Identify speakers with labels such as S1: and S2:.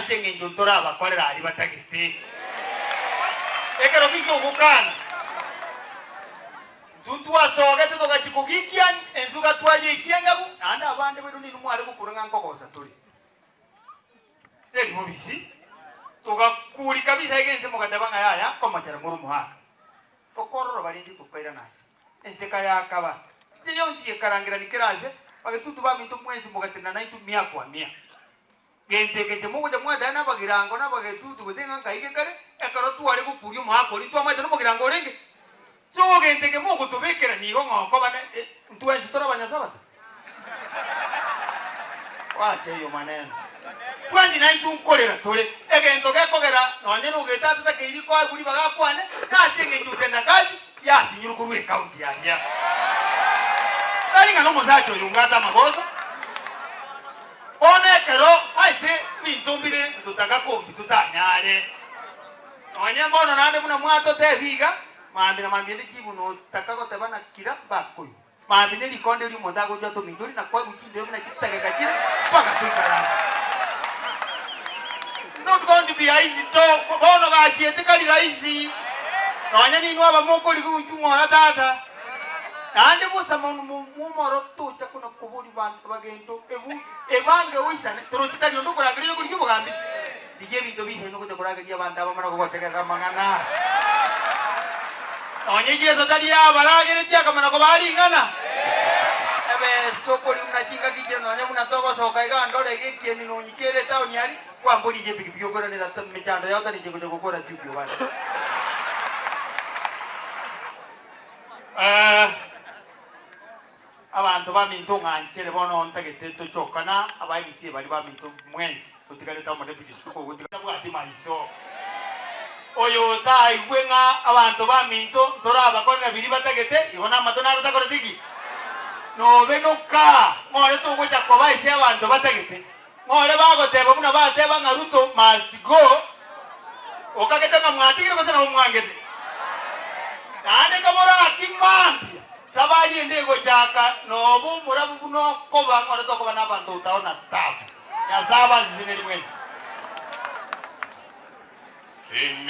S1: Ase eng'encho ntorabakorera aria batagete. Ekero gitogokana, intwe ntwasogete togachia kogikia ensuga twayeikia engabu, naende abande baino ninwe mware gokura ng'a nkogosa tore. Teri bobisi, togakuri kabisa iga ense mogateba ng'a yaya nkomochera more omoaka. Tokororoba rende tokairana ase ense kayakaba. Inche yonsi gekarangerani kera ase, bagetutu baminto mwensi mogatenena naintwe mia kwa mia. Gento eke inche mogocha mwateba nabagirango na abagetutu gose ng'a nkaige kare, ekero tware gokuria omoaka oria ntwamaete nomogirango orenge. So gento eke mogotobekera nigo ng'a okoba ne ntwensi tore abanyasabato? Wacha eyo maneno. Twensi naintwe nkorera tore. Egento gekogera nonye nogete atatakeiri koegwa ribaga akwane, nase eng'encho utendakazi yasinyirwe korwa ecounty aria. Tari ng'a nomosacha oyo ongate amagoso. Bono ekero aete ebinto mbire ntotaka kombi totanyare. Nonye mbono naende buna mwatotebia iga, mambia na mambia ende chibu notaka goteba na kira mbakoigwa. Mambia ne rikonde ri'omonto agochia atomintori na koegwa chindoe buna chitageka chire mpaka toikaranse. It's not going to be easy to bono gasiete kari rahisi. Nonye ninwe abamokorigia inchuo ng'ora tata. Naende bosa mono momoro tocha kona koboria banto bagento ebu ebange oisane torochi tari onde okorangeria oyo korigia obogambi. Rigia ebinto biisaine ogocha korageria abanto aba mana kogotegerera amang'ana. Nonye Yeso tari abarageretie akamana kobaa ring'ana. Ebesa okoria buna chingaki chire nonye buna togosoka iga ndore iga ekieni nonye kere etaoni aria kwamborigia epikipiki okoiranera mechando yao tari inche ngocha gokora chuki obande. Abanto baminto ng'anchere bono ntagete tochokana aba MC baria baminto mwensi totigarete amo deputy speaker ogotiga tabwati maiso. Oyo otaigwe ng'a abanto baminto ntorabakorera biria batagete igo namato naro takoreti ki? Nobe noka ng'ore togocha koba ase abanto batagete. Ng'ore bagoteba buna bateba ng'a Ruto must go, okagete ng'a mwatigire gose nabo mwangete? Naende kaboraki mambia, sabari ende egochaka nobe omorabu buna okoba ng'ore tokoba nabanto otaona tabu. Nyasae abasiseneri mwensi.
S2: Amen.